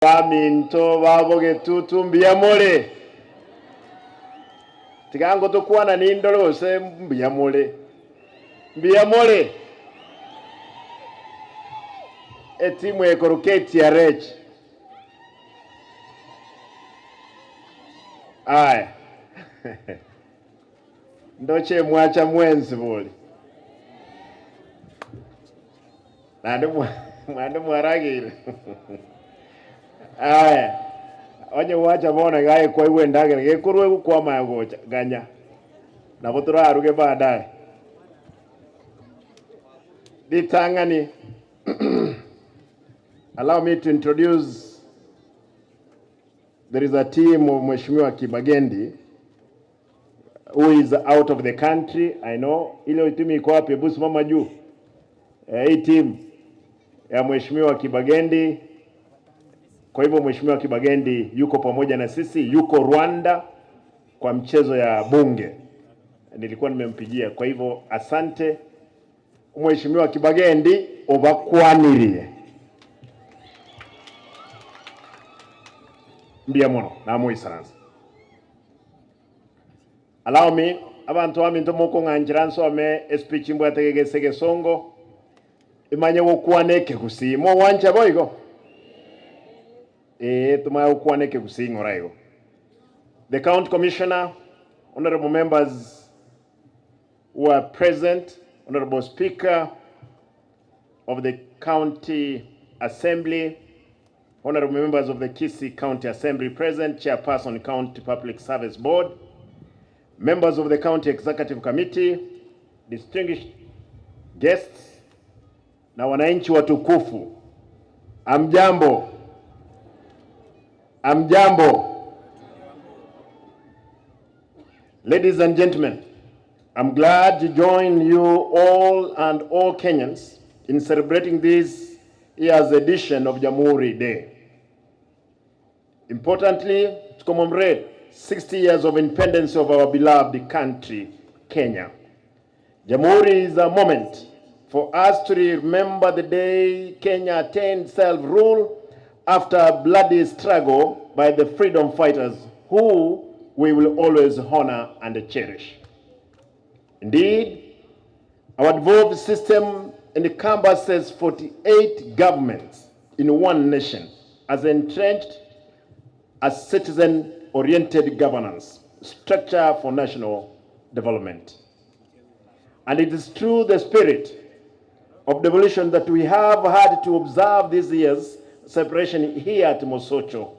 Baminto ba bogetutu mbuya more? Tiga ngotokwana nindore gose mbuya more. Mbuya more? Etimu ekoroka KTRH. Aya. Ndoche mwacha mwensi bori. Naende naende mwarageire. Aya, onye gwacha bono iga aye kwaigwa endagera gekorwa egokwamaya gocha, ganya. Nabo toraruge baadaye. Ritang'ani, allow me to introduce, there is a team of Mheshimiwa Kibagendi who is out of the country, I know. Ile timu iko wapi? Hebu simama juu. Eh, hii team ya Mheshimiwa Kibagendi. Kwa hivyo Mheshimiwa Kibagendi yuko pamoja na sisi, yuko Rwanda kwa mchezo ya bunge, nilikuwa nimempigia. Kwa hivyo asante Mheshimiwa Kibagendi, obakwanirie mbuya mono namoisaransa. Allow me, abanto baminto mokong'anchera nsome espeech mbwate gegese egesongo, imanye gokwana ekegusii. Mogwancha boigo? Ee, tomanye gokwana ekegusii ng'ora igo. The County Commissioner, Honorable Members who are present, Honorable Speaker of the County Assembly, Honorable members of the Kisii County Assembly present, Chairperson County Public Service Board, members of the County Executive Committee, distinguished guests na wananchi watukufu, amjambo, amjambo. Ladies and gentlemen, I'm glad to join you all and all Kenyans in celebrating this year's edition of Jamhuri Day. Importantly, to commemorate 60 years of independence of our beloved country, Kenya. Jamhuri is a moment for us to remember the day Kenya attained self-rule after a bloody struggle by the freedom fighters who we will always honor and cherish. Indeed, our devolved system encompasses 48 governments in one nation as entrenched a citizen-oriented governance structure for national development. And it is through the spirit of devolution that we have had to observe this year's celebration here at Mosocho,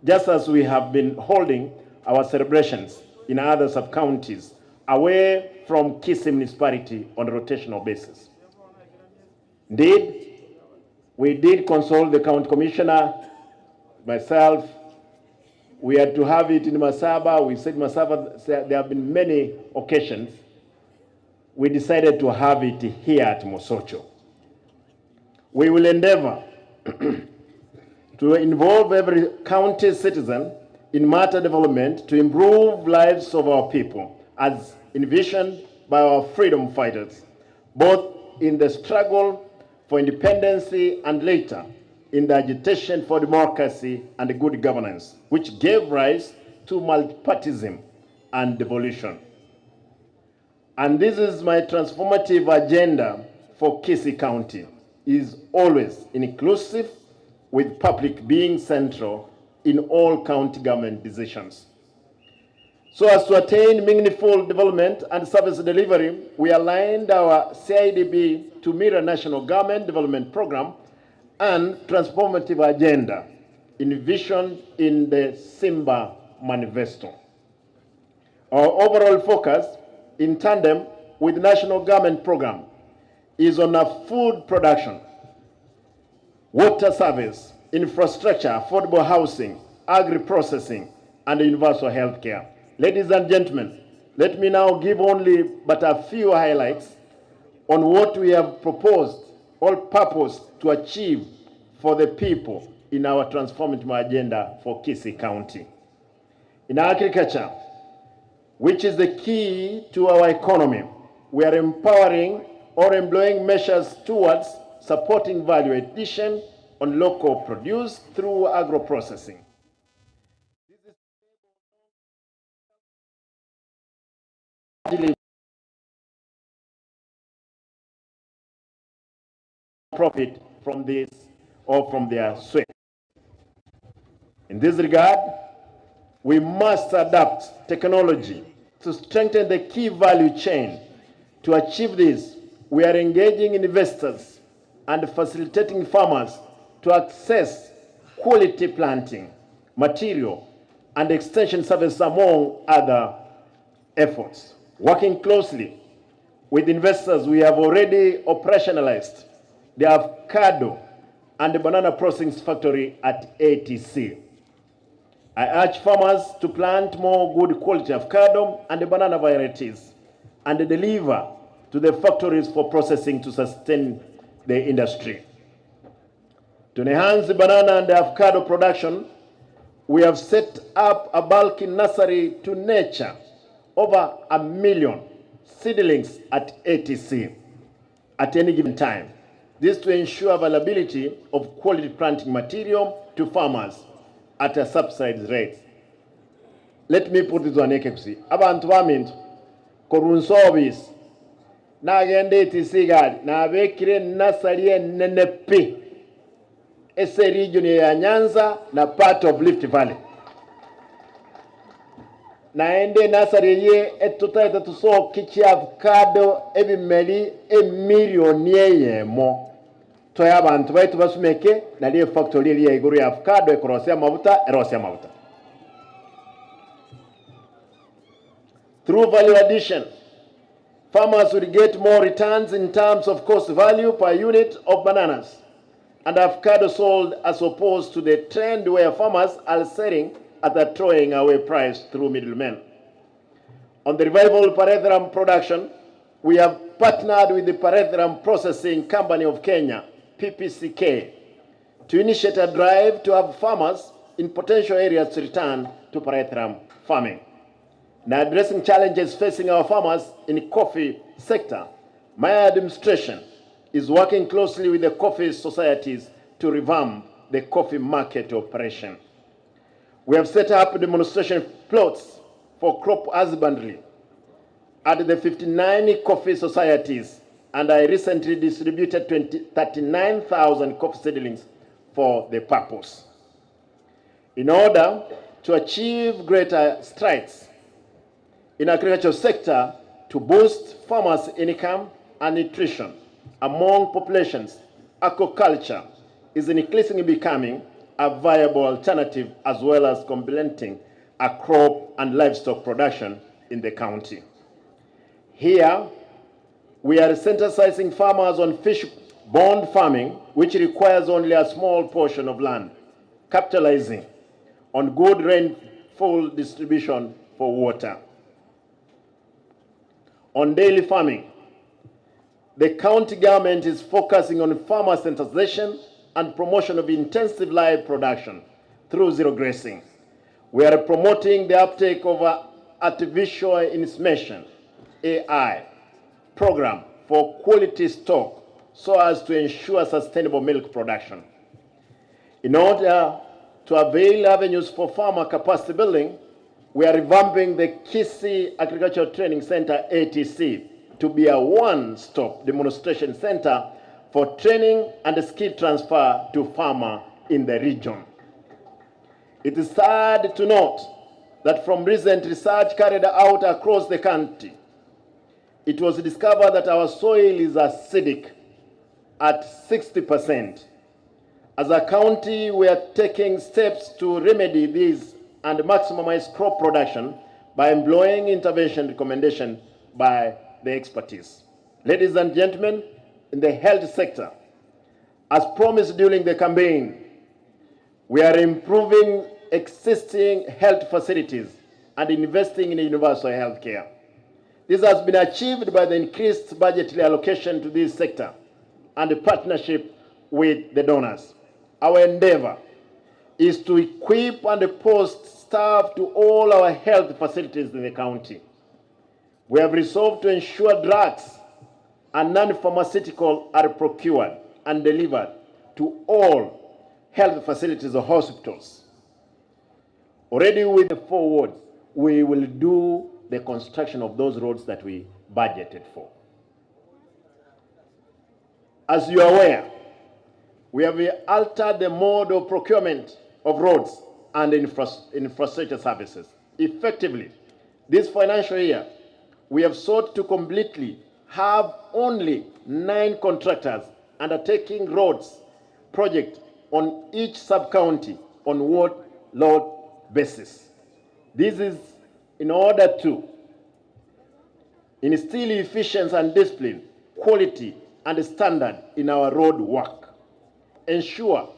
just as we have been holding our celebrations in other sub-counties away from Kisii municipality on a rotational basis. Indeed, we did consult the county commissioner, myself. We had to have it in Masaba. We said Masaba, there have been many occasions. We decided to have it here at Mosocho. We will endeavor to involve every county citizen in matter development to improve lives of our people as envisioned by our freedom fighters, both in the struggle for independence and later in the agitation for democracy and good governance, which gave rise to multipartism and devolution. And this is my transformative agenda for Kisii County, is always inclusive with public being central in all county government decisions. So as to attain meaningful development and service delivery, we aligned our CIDB to mirror national government development program and transformative agenda envisioned in the Simba Manifesto. Our overall focus, in tandem with national government program, is on a food production, water service, infrastructure, affordable housing, agri-processing, and universal health care. Ladies and gentlemen, let me now give only but a few highlights on what we have proposed or purpose to achieve for the people in our transformative agenda for Kisii County. In agriculture, which is the key to our economy, we are empowering or employing measures towards supporting value addition on local produce through agro-processing. This is profit from this or from their sweat. In this regard, we must adapt technology to strengthen the key value chain. To achieve this, we are engaging investors and facilitating farmers to access quality planting material and extension services among other efforts. Working closely with investors, we have already operationalized the avocado and the banana processing factory at ATC. I urge farmers to plant more good quality avocado and banana varieties and deliver to the factories for processing to sustain the industry. To enhance banana and avocado production, we have set up a bulky nursery to nurture over a million seedlings at ATC at any given time. This to ensure availability of quality planting material to farmers at a subsidized rate. Let me put this one ekekusi. Abantu baminto korwa nsobis nagenda ATC gari nabekire nursery enene pi ase region ya Nyanza na part of Rift Valley. Naende enasari eye etotaete tosokie chiavocado ebimeri emilioni eyemo toe abanto baito basumeke nario efactory eria ya igoro ya avocado ekorosia amabuta erosie amabuta. Through value addition, farmers will get more returns in terms of cost value per unit of bananas and avocado sold as opposed to the trend where farmers are selling at a throwing away price through middlemen. On the revival pyrethrum production, we have partnered with the Pyrethrum Processing Company of Kenya, PPCK, to initiate a drive to have farmers in potential areas to return to pyrethrum farming. Now addressing challenges facing our farmers in coffee sector, my administration is working closely with the coffee societies to revamp the coffee market operation. We have set up demonstration plots for crop husbandry at the 59 coffee societies, and I recently distributed 39,000 coffee seedlings for the purpose. In order to achieve greater strides in agriculture sector to boost farmers' income and nutrition among populations, aquaculture is increasingly becoming a viable alternative as well as complementing a crop and livestock production in the county. Here, we are sensitizing farmers on fish bond farming, which requires only a small portion of land, capitalizing on good rainfall distribution for water. On daily farming, the county government is focusing on farmer sensitization and promotion of intensive live production through zero grazing. We are promoting the uptake of artificial insemination, AI, program for quality stock so as to ensure sustainable milk production. In order to avail avenues for farmer capacity building, we are revamping the Kisii Agricultural Training Center, ATC, to be a one-stop demonstration center for training and skill transfer to farmer in the region. It is sad to note that from recent research carried out across the country, it was discovered that our soil is acidic at 60%. As a county, we are taking steps to remedy this and maximize crop production by employing intervention recommendation by the expertise. Ladies and gentlemen, in the health sector, as promised during the campaign, we are improving existing health facilities and investing in universal health care. This has been achieved by the increased budgetary allocation to this sector and the partnership with the donors. Our endeavor is to equip and post staff to all our health facilities in the county. We have resolved to ensure drugs and non-pharmaceutical are procured and delivered to all health facilities or hospitals. Already with the four wards, we will do the construction of those roads that we budgeted for. As you are aware, we have altered the mode of procurement of roads and infrastructure services. Effectively, this financial year, we have sought to completely have only 9 contractors undertaking roads project on each sub-county on ward lot basis. This is in order to instill efficiency and discipline, quality and standard in our road work, ensure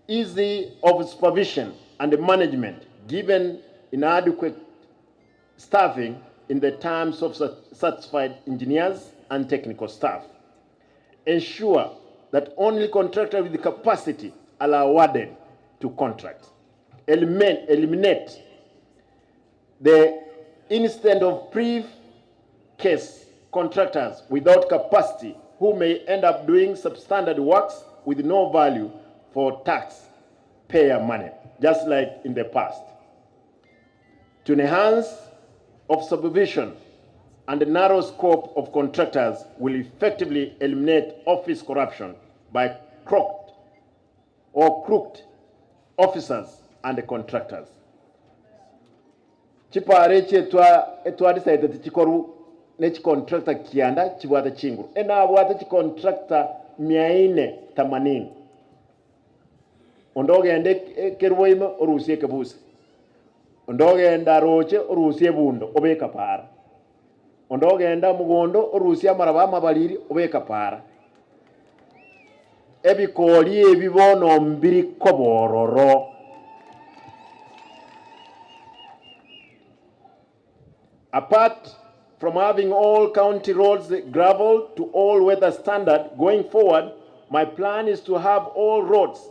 easy of supervision and management given inadequate staffing in the terms of certified engineers and technical staff, ensure that only contractors with the capacity are awarded to contract, eliminate the incident of briefcase contractors without capacity who may end up doing substandard works with no value for taxpayer money, just like in the past. To enhance of supervision and the narrow scope of contractors will effectively eliminate office corruption by crooked or crooked officers and contractors. Chipara echi etwadisaete tichikoru ne chicontractor kianda chibwate chinguru. Enabwate chicontractor mia ine themanini. Onde ogende ekerubo ime orusie ekebuse. Onde ogenda roche orusie ebundo obeka para. Onde ogenda mogondo orusie amaraba amabariri obeka para. Ebikori ebi bono mbiri kobororo. Apart from having all county roads gravel to all weather standard going forward, my plan is to have all roads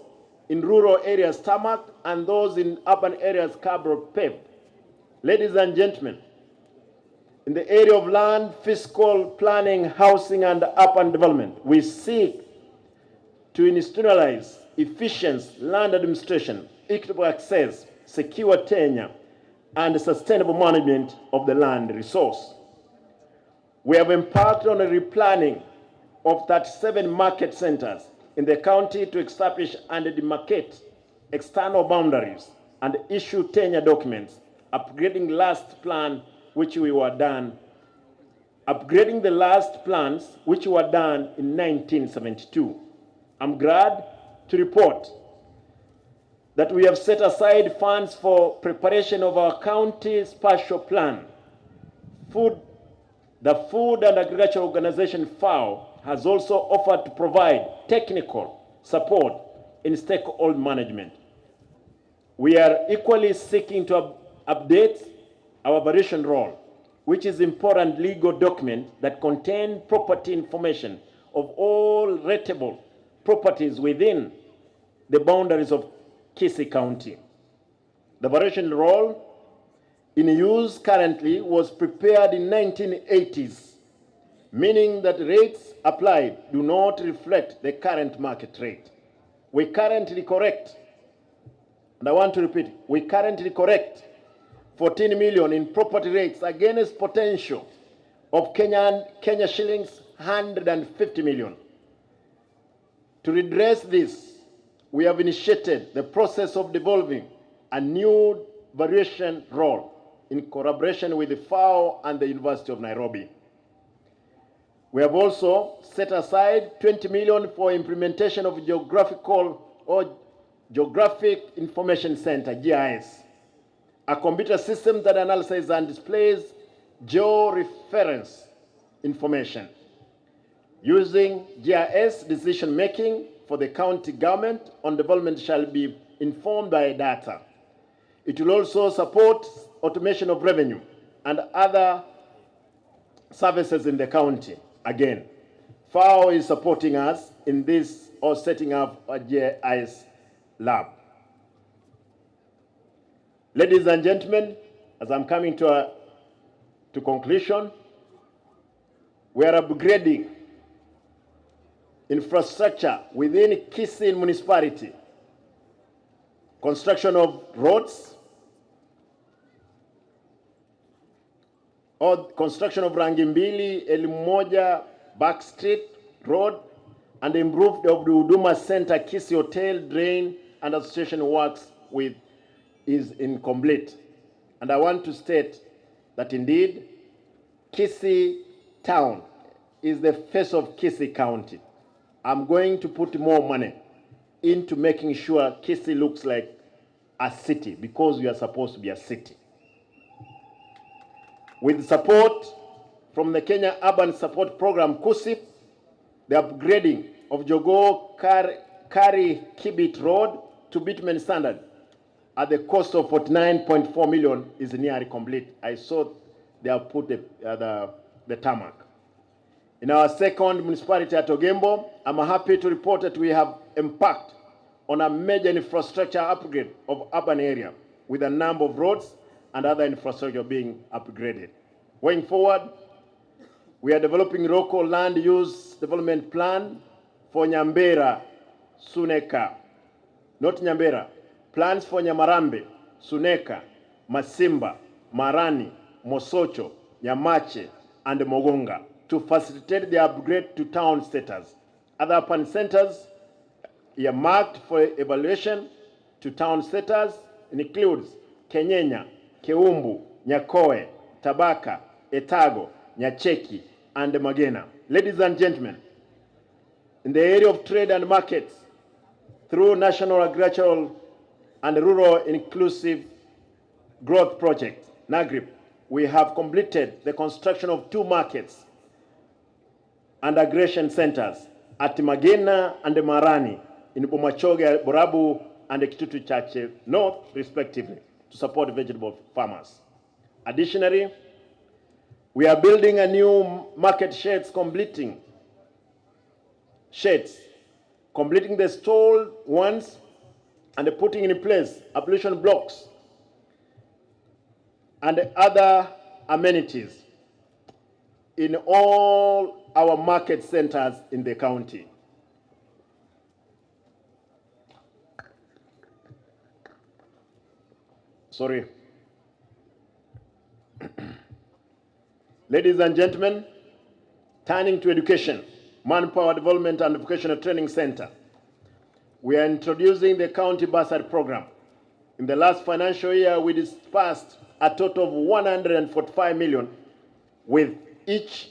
in rural areas tarmac and those in urban areas cabro paved. Ladies and gentlemen, in the area of land, fiscal planning, housing and urban development, we seek to institutionalize efficient land administration, equitable access, secure tenure, and sustainable management of the land resource. We have embarked on a replanning of 37 market centers in the county to establish and demarcate external boundaries and issue tenure documents, upgrading last plan which we were done, upgrading the last plans which were done in 1972. I'm glad to report that we have set aside funds for preparation of our county spatial plan. The Food and Agriculture Organization, FAO, has also offered to provide technical support in stakeholder management. We are equally seeking to update our valuation roll, which is important legal document that contains property information of all rateable properties within the boundaries of Kisii County. The valuation roll in use currently was prepared in 1980s, meaning that rates applied do not reflect the current market rate. We currently correct, and I want to repeat, we currently correct 14 million in property rates against potential of Kenya shillings 150 million. To redress this, we have initiated the process of developing a new valuation roll in collaboration with the FAO and the University of Nairobi. We have also set aside 20 million for implementation of geographical or Geographic Information Center, GIS, a computer system that analyzes and displays georeference information. Using GIS, decision-making for the county government on development shall be informed by data. It will also support automation of revenue and other services in the county. Again, FAO is supporting us in this or setting up a GIS lab. Ladies and gentlemen, as I'm coming to conclusion, we are upgrading infrastructure within Kisii municipality. Construction of roads or construction of Rangi Mbili, Elimu Moja, Back Street Road and improved of the Huduma Center, Kisii Hotel, drain and association works with is incomplete. And I want to state that indeed Kisii town is the face of Kisii County. I'm going to put more money into making sure Kisii looks like a city because we are supposed to be a city. With support from the Kenya Urban Support Program, KUSIP, the upgrading of Jogoo Kari Kibit Road to bitumen standard at the cost of 49.4 million is nearly complete. I saw they have put the, uh, the, the tarmac. In our second municipality at Ogembo, I'm happy to report that we have embarked on a major infrastructure upgrade of urban area with a number of roads and other infrastructure being upgraded. Going forward, we are developing local land use development plan for Nyambera, Suneka, not Nyambera, plans for Nyamarambe, Suneka, Masimba, Marani, Mosocho, Nyamache, and Mogonga to facilitate the upgrade to town status. Other urban centers earmarked for evaluation to town status includes Kenyenya, Keumbu, Nyakoe, Tabaka, Etago, Nyacheki, and Magena. Ladies and gentlemen, in the area of trade and markets, through National Agricultural and Rural Inclusive Growth Project, NAGRIP, we have completed the construction of 2 markets and aggregation centers at Magena and Marani in Bomachoge, Borabu, and Kitutu Chache North, respectively, to support vegetable farmers. Additionally, we are building a new market sheds completing sheds, completing the stalled ones and putting in place ablution blocks and other amenities in all our market centers in the county. Sorry. Ladies and gentlemen, turning to education, Manpower Development and Vocational Training Center, we are introducing the County Bursary Program. In the last financial year, we disbursed a total of 145 million, with each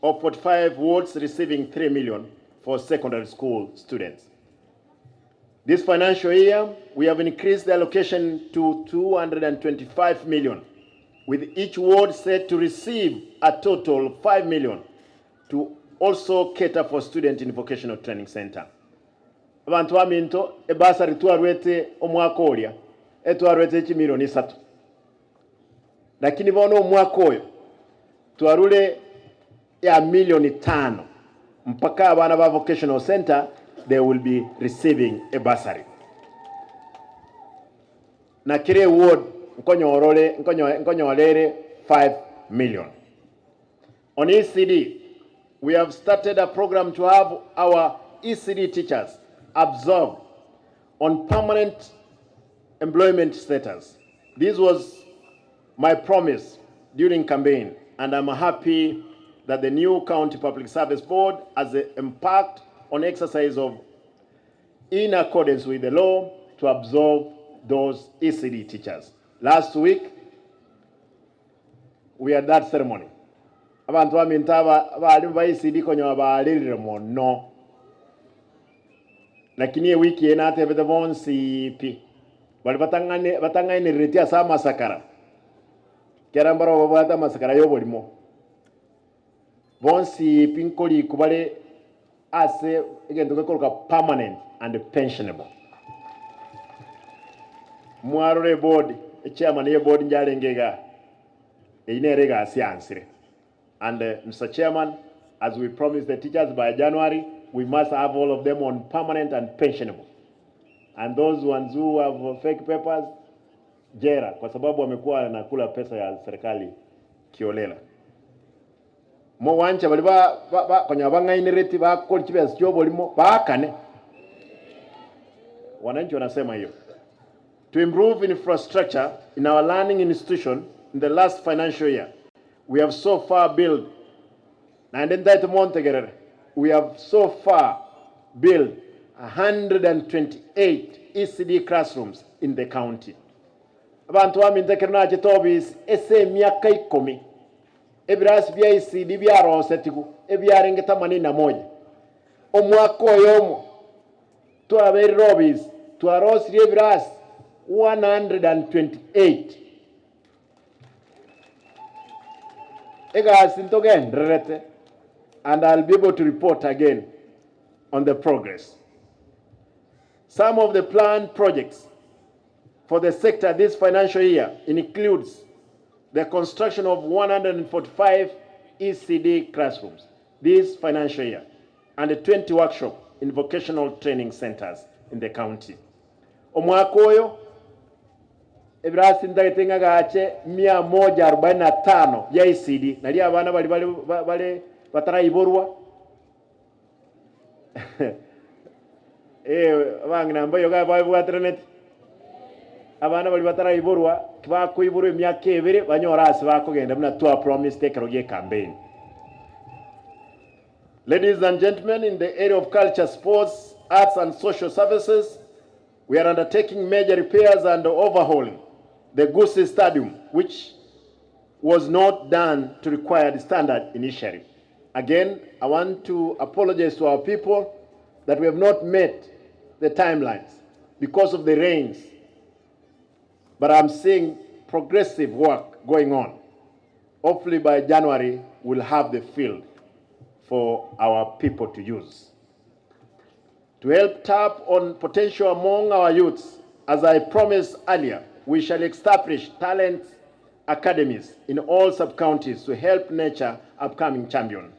of 45 wards receiving 3 million for secondary school students. This financial year, we have increased the allocation to 225 million, with each ward set to receive a total of 5 million to also cater for students in vocational training center. Abanto baminto, ebasari twarwete omwaka oria, etwarwete chimilioni isato. Lakini bono omwaka oyo twarure ya milioni tano mpaka abana ba vocational center they will be receiving a bursary. Na kera eward nkonyora ore nkonyora ere 5 million. On ECD, we have started a program to have our ECD teachers absorbed on permanent employment status. This was my promise during campaign, and I'm happy that the new County Public Service Board has embarked on exercise of in accordance with the law to absorb those ECD teachers. Last week, we had that ceremony. Abanto baminto aba abalimu ba ECD konya barerire mono. Lakini ewiki eye natebete bonsi pi bari batang'ane batang'ainereretie ase amasakara, kera mbaro babwate amasakara y'oborimo. Bonsi pi nkorikwa bare ase egento gekoroka permanent and pensionable. Mwarora eboard, echairman y'eboard njarenge igaa, eyio nere egasi yansire. And Mister Chairman, as we promised the teachers by January, we must have all of them on permanent and pensionable. And those ones who have fake papers, jera, kwa sababu wamekuwa wanakula pesa ya serikali kiolela. Mowancha bari ba, ba, ba, konya bang'ainereti bakori chibesa chioborimo baakane. Wananchi wanasema hiyo. To improve infrastructure in our learning institution in the last financial year, we have so far built, naende ntaete montegerere, we have so far built 128 ECD classrooms in the county. Abanto baminto ekero nachete obisi ase emiaka ikomi, ebirasi bia ECD biarosetigwe ebiarenge themanini na moja. Omwaka oyomo Twaberire obisi, twarosirie ebirasi 128. Egasi ntogendererete and I'll be able to report again on the progress. Some of the planned projects for the sector this financial year includes the construction of 145 ECD classrooms this financial year and 20 workshop in vocational training centers in the county. Omwaka oyo ebirasi ntagete ng'a gache mia moja arobaini na tano bia ECD nario abana baria bare bare bataraiborwa eh abang'ina mbayo iga babwateraneti abana baria bataraiborwa kibakoiborwa emiaka ebere banyore ase bakogenda buna twapromised ekero gie campaign. Ladies and gentlemen, in the area of culture, sports, arts and social services, we are undertaking major repairs and overhauling the Gusii Stadium, which was not done to required standard initially. Again, I want to apologize to our people that we have not met the timelines because of the rains. But I'm seeing progressive work going on. Hopefully by January, we'll have the field for our people to use. To help tap on potential among our youths, as I promised earlier, we shall establish talent academies in all sub-counties to help nurture upcoming champions.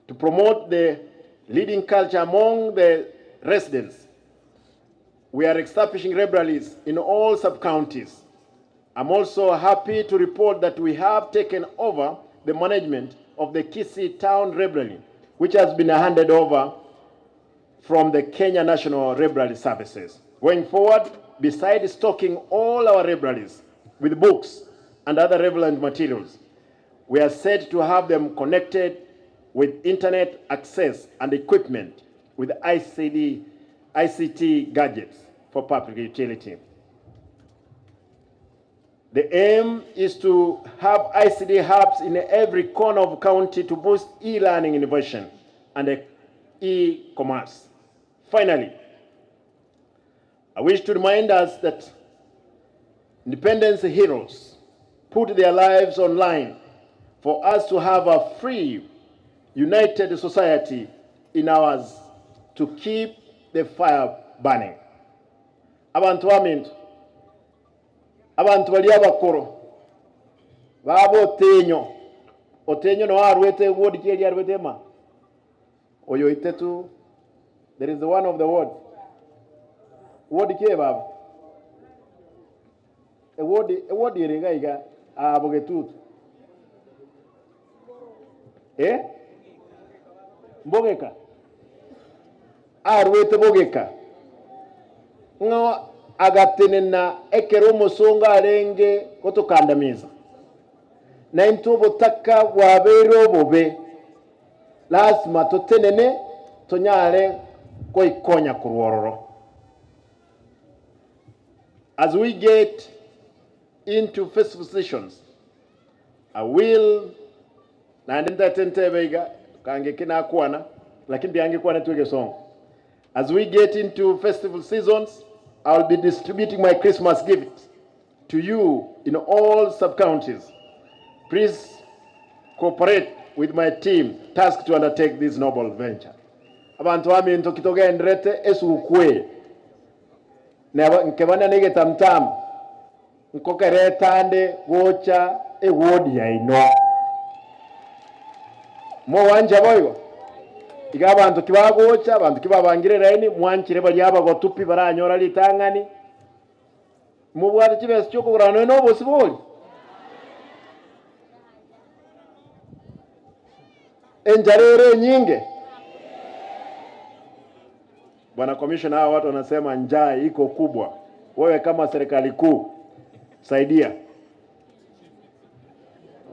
To promote the leading culture among the residents, we are establishing libraries in all sub-counties. I'm also happy to report that we have taken over the management of the Kisii Town Library, which has been handed over from the Kenya National Library Services. Going forward, besides stocking all our libraries with books and other relevant materials, we are set to have them connected with internet access and equipment with ICD, ICT gadgets for public utility. The aim is to have ICT hubs in every corner of county to boost e-learning innovation and e-commerce. Finally, I wish to remind us that independence heroes put their lives online for us to have a free, united society in ours to keep the fire burning. Abanto baminto, abanto baria abakoro baba Otenyo, Otenyo noo arwete ward ki eria arwete ema? Oyo oitetu, there is one of the wards. Ward ki eye baba? Eward, eward ere iga iga aa Bogetutu. Eh? Mbogeka. Arwete bogeka, ng'a agatenena ekero omosongo arenge gotokandamiza, na intwe obotaka bwabeire obobe, lasima totenene tonyare goikonya korwa ororo. As we get into festive seasons, I will Naende ntaete ntebe iga, kangeke nakwana, lakini tiangekwanetwe egesongo. As we get into festival seasons, I will be distributing my Christmas gift to you in all sub-counties. Please cooperate with my team tasked to undertake this noble venture. Abanto baminto ki togenderete esuguku eye, neba nkebana na egetamtamu, Nkokereta ande gocha ewodi yaino. Mogwancha boigo? Iga abanto tibagocha, abanto kibabangire eraini, mwanchire baria abagotu pi baranyora ritang'ani. Mobwate chibesa chi'okogorana nonya nobosibori? Enchara ere enyinge. Bwana Commissioner, hawa watu wanasema njaa iko kubwa. Wewe kama serikali kuu saidia.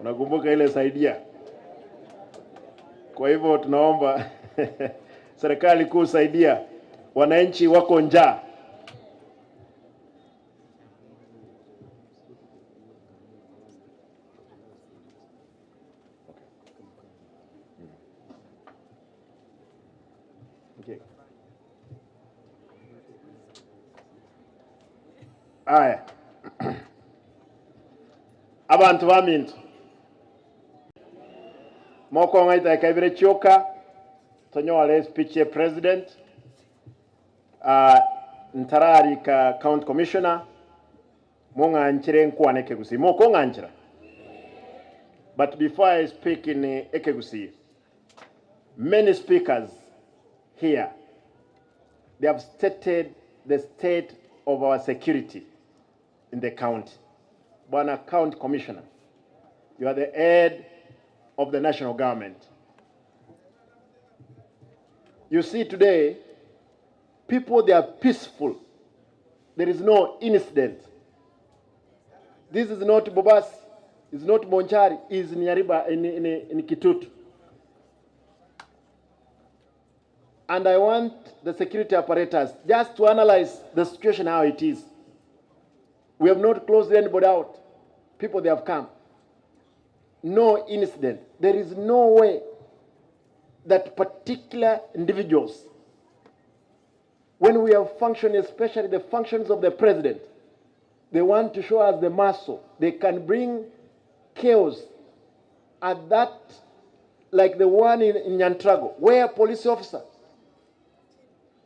Unakumbuka ile saidia? Kwa hivyo tunaomba serikali kuu saidia, wananchi wako njaa. Okay. Aya. Abanto baminto, mokong'a edaika ibere chioka, tonyore speech ye president. Ah, ntararika county commissioner, mong'anchire nkwane ekegusii. Mokong'anchera? But before I speak in ekegusii, many speakers here, they have stated the state of our security in the county. Bwana County Commissioner, you are the head of the national government. You see today, people, they are peaceful. There is no incident. This is not Bobasi, it's not Bonchari, it's in Nyariba, in Kitutu. And I want the security apparatus just to analyze the situation how it is. We have not closed anybody out. People, they have come. No incident. There is no way that particular individuals, when we have functioned, especially the functions of the president, they want to show us the muscle. They can bring chaos at that, like the one in Nyantrago, where police officer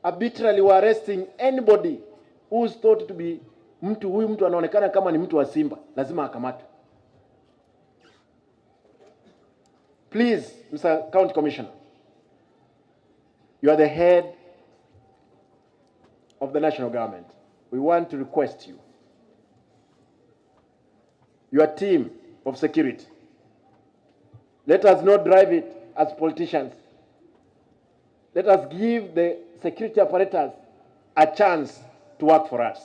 arbitrarily were arresting anybody who's thought to be mtu huyu, mtu anaonekana kama ni mtu wa Simba, lazima akamatwe. Please, Mr. County Commissioner, you are the head of the national government. We want to request you, your team of security, let us not drive it as politicians. Let us give the security apparatus a chance to work for us.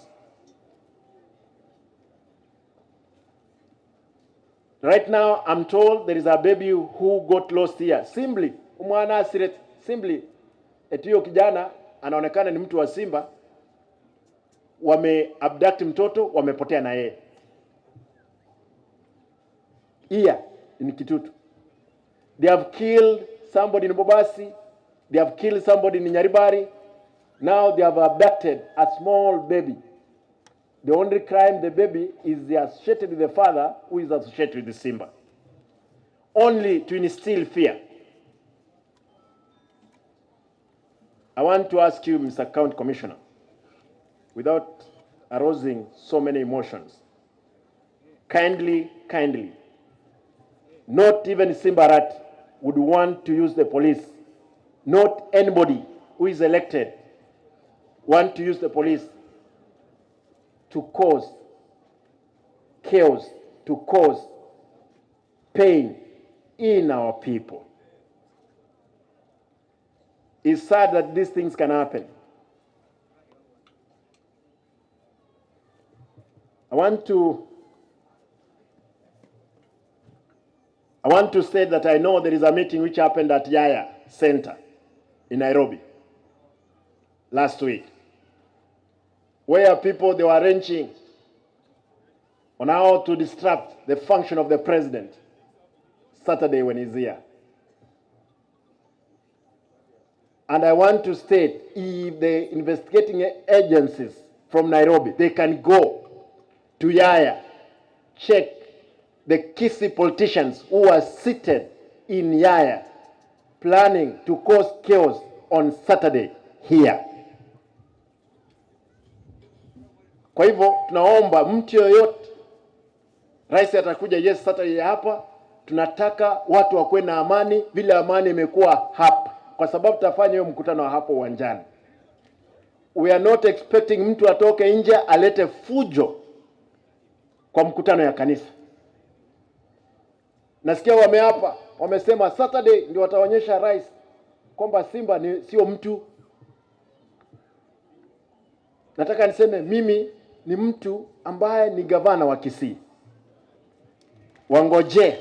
Right now, I'm told there is a baby who got lost here. Simply, umwana asiret, simply, eti huyo kijana anaonekana ni mtu wa Simba, wame abduct mtoto, wamepotea na yeye. Here in Kitutu. They have killed somebody in Bobasi, they have killed somebody in Nyaribari. Now they have abducted a small baby. The only crime the baby is they associated with the father who is associated with the Simba. Only to instill fear. I want to ask you, Mr. County Commissioner, without arousing so many emotions, kindly, kindly, not even Simba Arati would want to use the police, not anybody who is elected want to use the police to cause chaos, to cause pain in our people. It's sad that these things can happen. I want to say that I know there is a meeting which happened at Yaya Center in Nairobi last week, where people, they were arranging on how to disrupt the function of the president Saturday when he's here. And I want to state, if the investigating agencies from Nairobi, they can go to Yaya, check the Kisii politicians who are seated in Yaya, planning to cause chaos on Saturday here. Kwa hivyo tunaomba mtu yoyote, rais atakuja yes Saturday hapa, tunataka watu wakuwe na amani vile amani imekuwa hapa, kwa sababu tutafanya hiyo mkutano wa hapo uwanjani. We are not expecting mtu atoke nje alete fujo kwa mkutano ya kanisa. Nasikia wameapa, wamesema Saturday ndio wataonyesha rais kwamba Simba ni sio mtu. Nataka niseme mimi ni mtu ambaye ni gavana wa Kisii. Wangoje,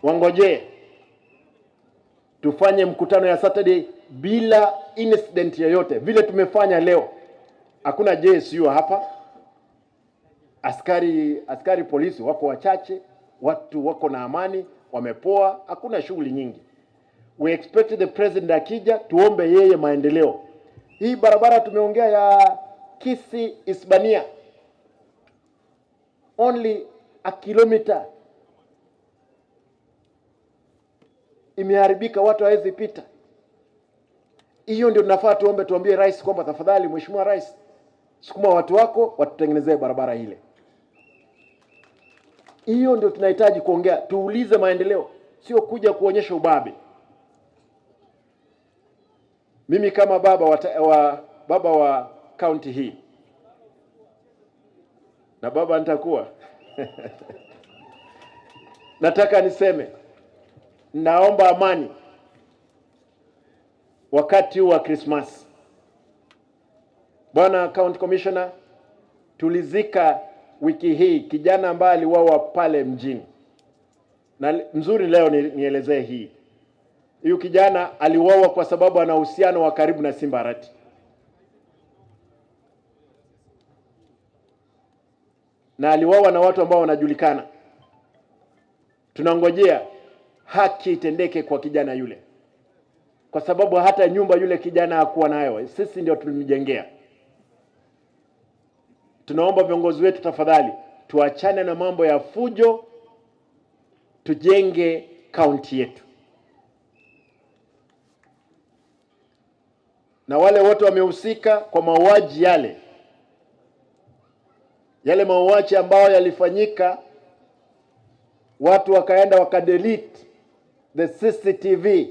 wangoje tufanye mkutano ya Saturday bila incident yoyote vile tumefanya leo. Hakuna JSU hapa, askari askari polisi wako wachache, watu wako na amani, wamepoa, hakuna shughuli nyingi. We expect the president akija, tuombe yeye maendeleo. Hii barabara tumeongea ya Kisii Isebania, only a kilometer imeharibika, watu hawezi pita. Hiyo ndio tunafaa tuombe, tuambie rais kwamba tafadhali, mheshimiwa rais, sukuma watu wako watutengenezee barabara ile. Hiyo ndio tunahitaji kuongea, tuulize maendeleo, sio kuja kuonyesha ubabe. Mimi kama baba wa, wa baba wa kaunti hii na baba nitakuwa nataka niseme, naomba amani wakati wa Christmas. Bwana County Commissioner, tulizika wiki hii kijana ambaye aliuawa pale mjini, na mzuri leo nielezee hii. Huyu kijana aliuawa kwa sababu ana uhusiano wa karibu na Simba Arati. Na aliuawa na watu ambao wanajulikana. Tunangojea haki itendeke kwa kijana yule, kwa sababu hata nyumba yule kijana hakuwa nayo, sisi ndio tulimjengea. Tunaomba viongozi wetu, tafadhali tuachane na mambo ya fujo, tujenge kaunti yetu. Na wale wote wamehusika kwa mauaji yale yale mauaji ambayo yalifanyika, watu wakaenda wakadelete the CCTV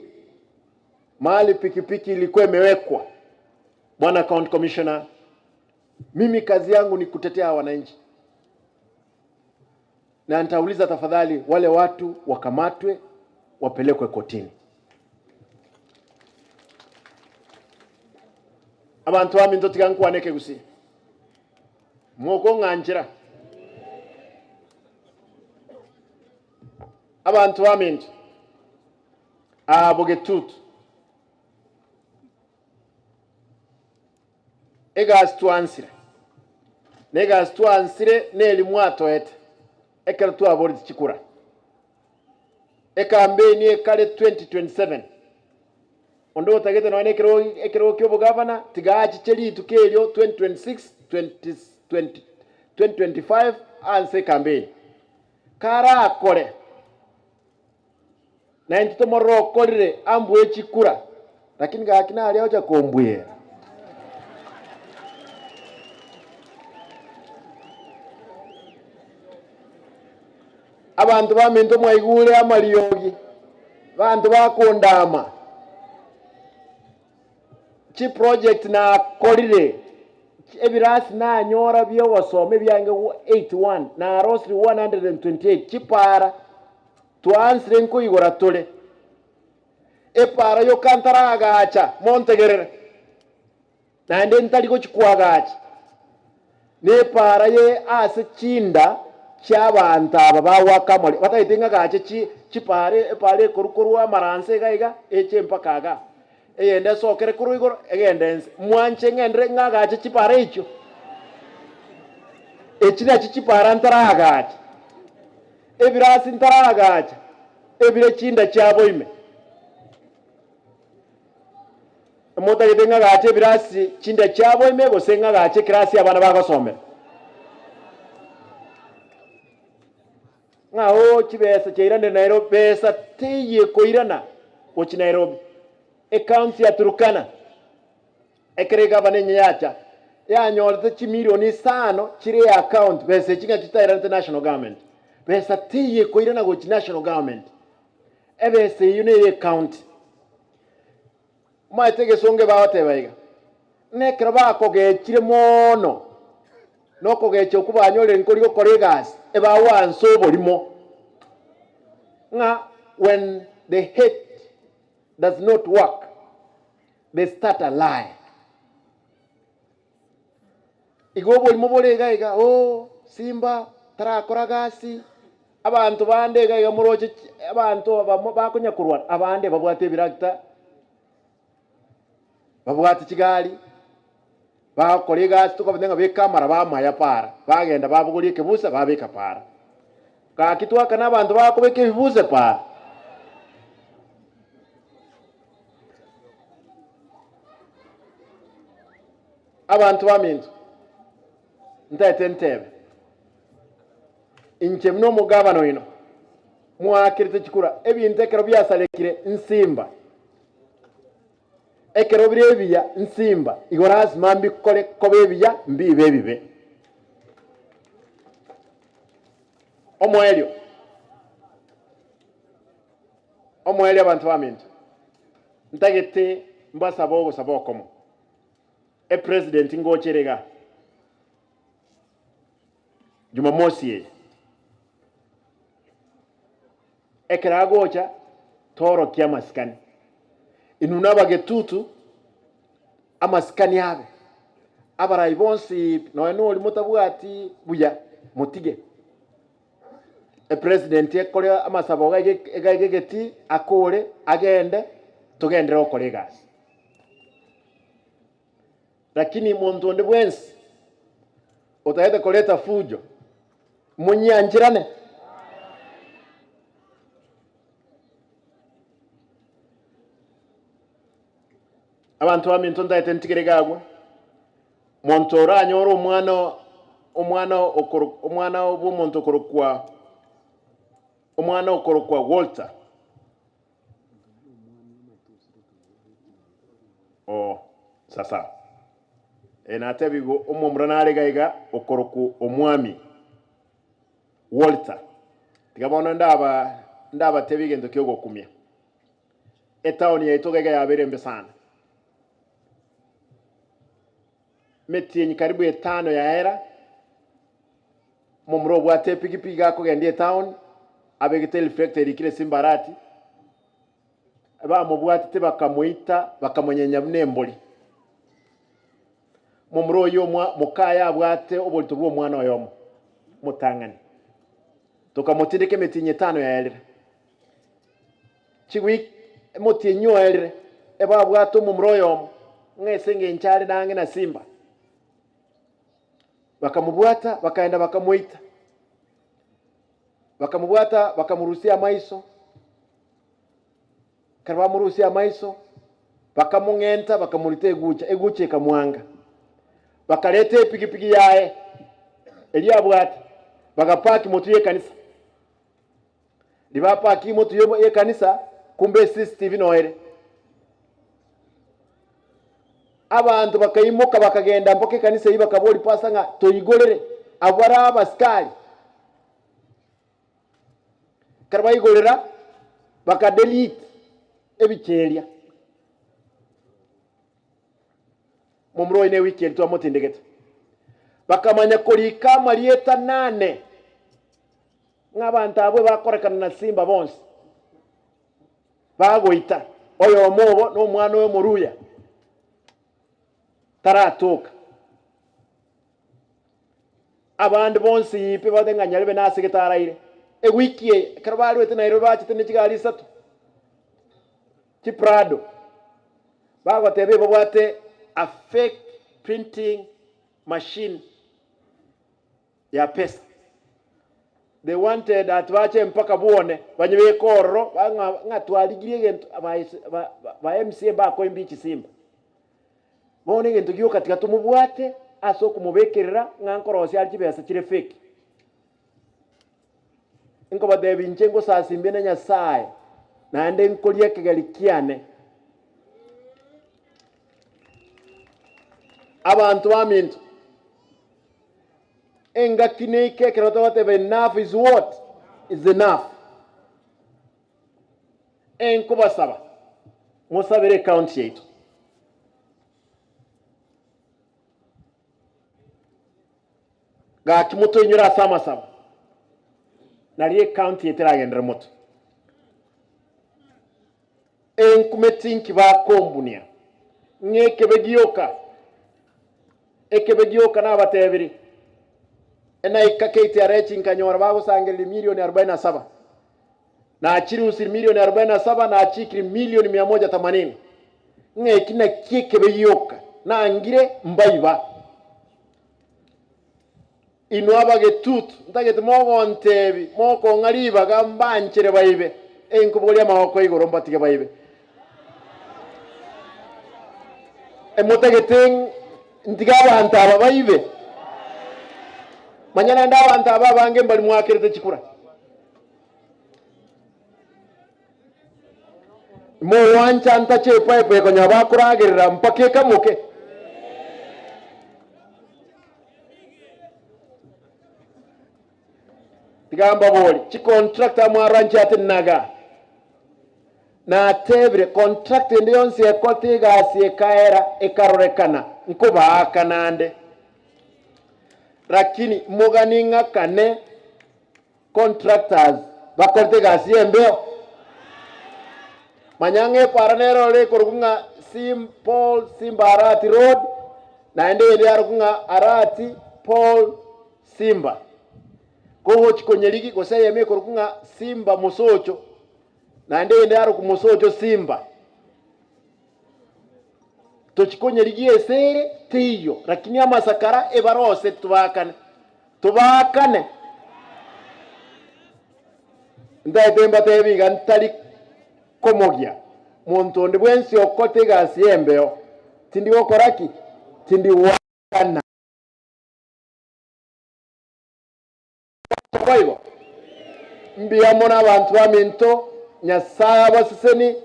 mahali pikipiki ilikuwa imewekwa. Bwana County Commissioner, mimi kazi yangu ni kutetea wananchi, na nitauliza tafadhali wale watu wakamatwe, wapelekwe kotini. Abantu baminto tiga nkwane ekegusii, mokong'anchera. Abanto baminto aa bogetutu egasi twansire na egasi twansire neri mwatoete ekero twaboreti chikura ekambeini ekare 2027 onde otagete nonya na ekerogo kia obogavana tiga achiche rituko erio 2026 20 20 2025 anse ekambeini karakore na intwe tomorore okorire ambue chikura lakini gaki naria ocha kombuera. Abanto baminto mwaigure amariogi, abanto bakondama chiproject nakorire, ebirasi nanyora biogosoma ebiange 81, narosire 128 chipara Twaansire nkoigora tore epaara yoka ntaragacha, montegerere, naende ntari gochia koagacha nepaara ye ase chinda chi'abaanto aba bagoaka amari, batagete ng'agache chi chipaara, epaara ekorwa korwa amaranso iga iga eche mpaka igaa, eyende esokere korwa igoro egende ense. Mwanche ng'enderere ng'agache chipaara echio? Echi nachio chipaara ntaragacha. Ebirasi ntaragacha ebire chinda chiabo ime. Motagete ng'agache ebirasi chinda chiabo ime, gose ng'agache ekirasi abana bagosomera? Ng'a oo chibesa chiairanire Nairobi, besa teiyo ekoirana gochia Nairobi. Ecounty ya Turkana Ekero egavana enye yacha, yanyorete chimilioni isano chire eaccount, besa echi ng'a chitairanete national government. Besa teiyo ekoirana gochia national government, ebesa eyio neye ecounty. Omanyete egesongo bagoteba iga, ng'a ekero bakogechire mono, na okogecha okwo banyorire nkori gokora egasi, ebagwansa oborimo, ng'a when the hate does not work, they start a lie. Igo oborimo bore iga iga, oh, Simba tarakora gasi, abanto bande iga iga moroche abanto aba bakonya korwana, abande babwate ebirakita, babwate chigari, bagokora egasi tokabatebia ng'a beka amaraba amaya paara, bagenda babogoria ekebusa babeka paara. Gaki twakana abanto bakobeka ebibuse paara. Abanto baminto, ntaete ntebe, inche buna omogabana oino, mwaakerete chikura, ebinto ekero biasarekire nsimba, ekero bire ebiya nsimba, igo lasima mbikore koba ebiya mbibe ebibe. Omoerio, omoerio abanto baminto, ntagete mbasabe ogosaba okomo. Epresident ngocha ere igaa Jumamosi eye. Ekero agocha toorokie amasikani. Inwe nabagetutu amasikani abe. Abarai bonsi pi nonya nori motabwati buya motige. Epresident ekore amasabo iga iga egetii akore agende togenderere gokora egasi. Lakini monto onde bwensi otagete koreta fujo, monyiancherane. Abanto baminto ntagete ntigere iga agwo, monto oranyore omwana omwana okoro omwana bw'omonto okorokwa omwana okorokwa Walter. Oo, sasa. Ee, natebigwe omomura nare iga iga okorokwa Omwami Walter. Tiga bono ndaba ndabatebie egento ki'ogokumia. Etaoni yaito iga iga yabeire embe sana. Metienyi karibu etano yaera, Omomura obwate epigipigi iga akogendia etown, abegete reflector erikire Simbarati, bamobwatete bakamoita bakamonyenya buna embori. Omomura oyio omwa mokaye abwate oborito bwa omwana oyomo omotang'ani. Tokamotindeka emetienyi etano yaerire. Chiweek emotienyi oerire, ebabwate omomura oyomo ng'a ase engencho are nang'e na Simba. Bakamobwata, bakaenda bakamoita. Bakamobwata, bakamorusia amaiso. Ekero bamorusia amaiso, bakamong'enta, bakamorita egucha, egucha ekamwanga. Bakareta epigipigi yaye eria abwate, bagapaki motwe y'ekanisa. Ribapaki motwe y'ekanisa, kumbe eCCTV noere. Abanto bakaimoka bakagenda mpaka ekanisa eyio bakaboria pastor ng'a toigorere abwo bare abasikari. Ekero baigorera baka delete ebicha eria. Momura oyo ne ewiki eria twamotindegete. Bakamanya korika amarieta nane ng'a abanto abwo bakorekana na Simba bonsi. Bagoita oyomo obo nomwana oye omoruya, taratoka. Abande bonsi pi bagotebi ng'a nyarebe nase gete araire. Ewiki eye ekero barwete Nairobi bachete ne chigari isato, chiprado, bagoteba ebabwate a fake printing machine. ya pesa. They wanted ati bache mpaka bwone banyebeke ororo ng'a twarigirie egento ba MCA mbakoimbia chisimba. Bono egento gioka tiga tomobwate ase okomobekerera ng'a nkorosia are chibesa chire fake. Nkobatebia inche ngosasimbia na Nyasaye naende nkoria ekegeri kiane. Abanto baminto. Engaki neike ekero togoteba enough is what? Is enough. Enkobasaba mosabere ecounty yaito. Gaki motoinyore ase amasabo nario ecounty yaito eragenderere moto. Enkumeti nki bakombunia ng'a ekebe gioka. Ekebe gioka nabatebirie, Enaika KTRA chinkanyora bagosangereria milioni arobaini na saba, nachirusiri milioni arobaini na saba, nachikiri milioni mia moja themanini, ng'a eki nakio ekebe gioka nangire mbaiba. Inwe abagetutu, ntagete mogontebi, mokong'a ribaga mbanchere baibe, enkobogoria amaboko igoro mbatige baibe. Emotagete ntige abanto aba baibe? Manya naende abanto aba abange mbari mwakerete chikura. Mogwancha ntache epipe ekonya bakoragerera mpaka ekamoke. Tiga mbabori, chicontractor mwaranche naga. Natebire, contract ende yonsi ekorete egasi ekaera ekarorekana nkobaaka nande. Lakini mogani ng'akane contractors bakorete egasi y'embeo. Manya ng'a epara nere ororo ekorokwa ng'a Sim Paul Simba Arati Road, naende eyende yarokwa ng'a Arati Paul Simba. Kogochi konyerigi gose eyemo ekorokwa ng'a Simba Mosocho, naende eyende yarokwa Mosocho Simba. Tochi konyerigia ase ere teiyo, lakini amasakara ebarose tobakane, tobakane. Ntaete mbatebi iga ntari komogia monto onde bwensi okote egasi y'embeo, tindi gokora ki? Tindi goakana. Boigo mbuya mono abanto baminto, Nyasae abaseseni.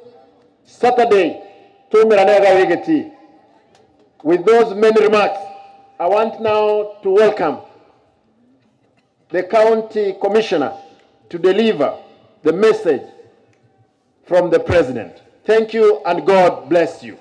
Saturday toumerane iga iga egetii. With those many remarks, I want now to welcome the County Commissioner to deliver the message from the President. Thank you and God bless you.